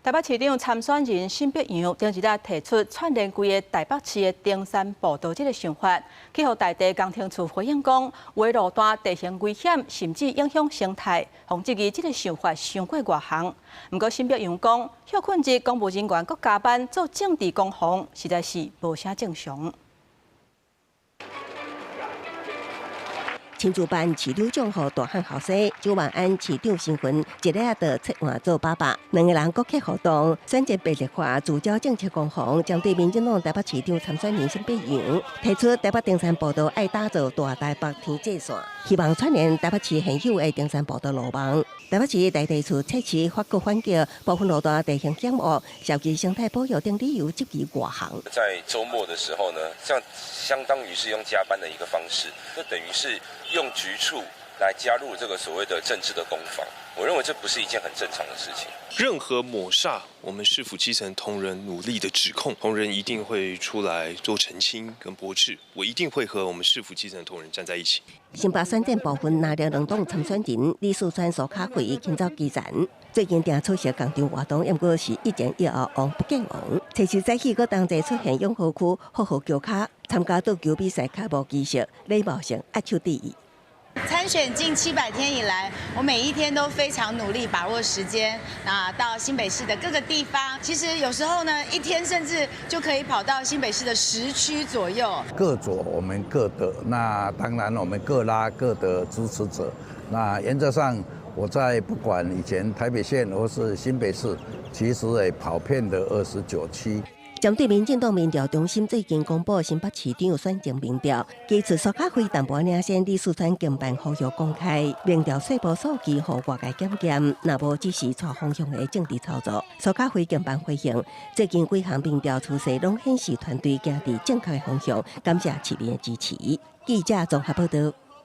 台北市長參選人沈伯洋頂一日提出串聯規个台北市的登山步道這个想法，去予大地工程處回應講，有的路段地形危險，甚至影響生態，予質疑這个想法傷過外行。毋過沈伯洋講，歇睏日公務人員閣加班做政治攻防，實在是無啥正常。新竹版市長獎予大漢後生周萬安市長身份，一日就切換做爸爸，兩个人閣去互動，選戰白熱化，聚焦政策攻防，針對民進黨台北市長參選人沈伯洋提出台北登山步道愛打造大台北天際線，希望串聯台北市現有的登山步道路網。台北市大地處測試發國反擊，部分路段地形險惡，涉及生態保育等理由質疑外行。在週末的時候呢，像相當於是用加班的一個方式，就等於是用局處來加入這個所謂的政治的攻防，我認為這不是一件很正常的事情。任何抹煞我們市府基層同仁努力的指控，同仁一定會出來做澄清跟駁斥，我一定會和我們市府基層同仁站在一起。新北選戰部分，藍綠兩黨參選人李四川、蘇卡慧親走基層，最近定出席仝場活動，毋過是一前一後王不見王。初四早起，閣同齊出現永和區福和橋跤參加桌球比賽開幕儀式，禮貌性握手致意。參選近700天以來，我每一天都非常努力把握時間，那到新北市的各個地方，其實有時候呢，一天甚至就可以跑到新北市的10區左右。各做我們各的，那當然我們各拉各的支持者。那原則上，我在不管以前台北縣或是新北市，其實也跑遍了29區。針對民進黨民調中心最近公布新北市長選前民調，支持蘇卡輝淡薄領先李四川經辦呼籲公開民調細部數據，予外界檢驗，若無只是錯方向的政治操作。蘇卡輝經辦回應，最近幾項民調趨勢攏顯示團隊行佇正確的方向，感謝市民的支持。記者綜合報道。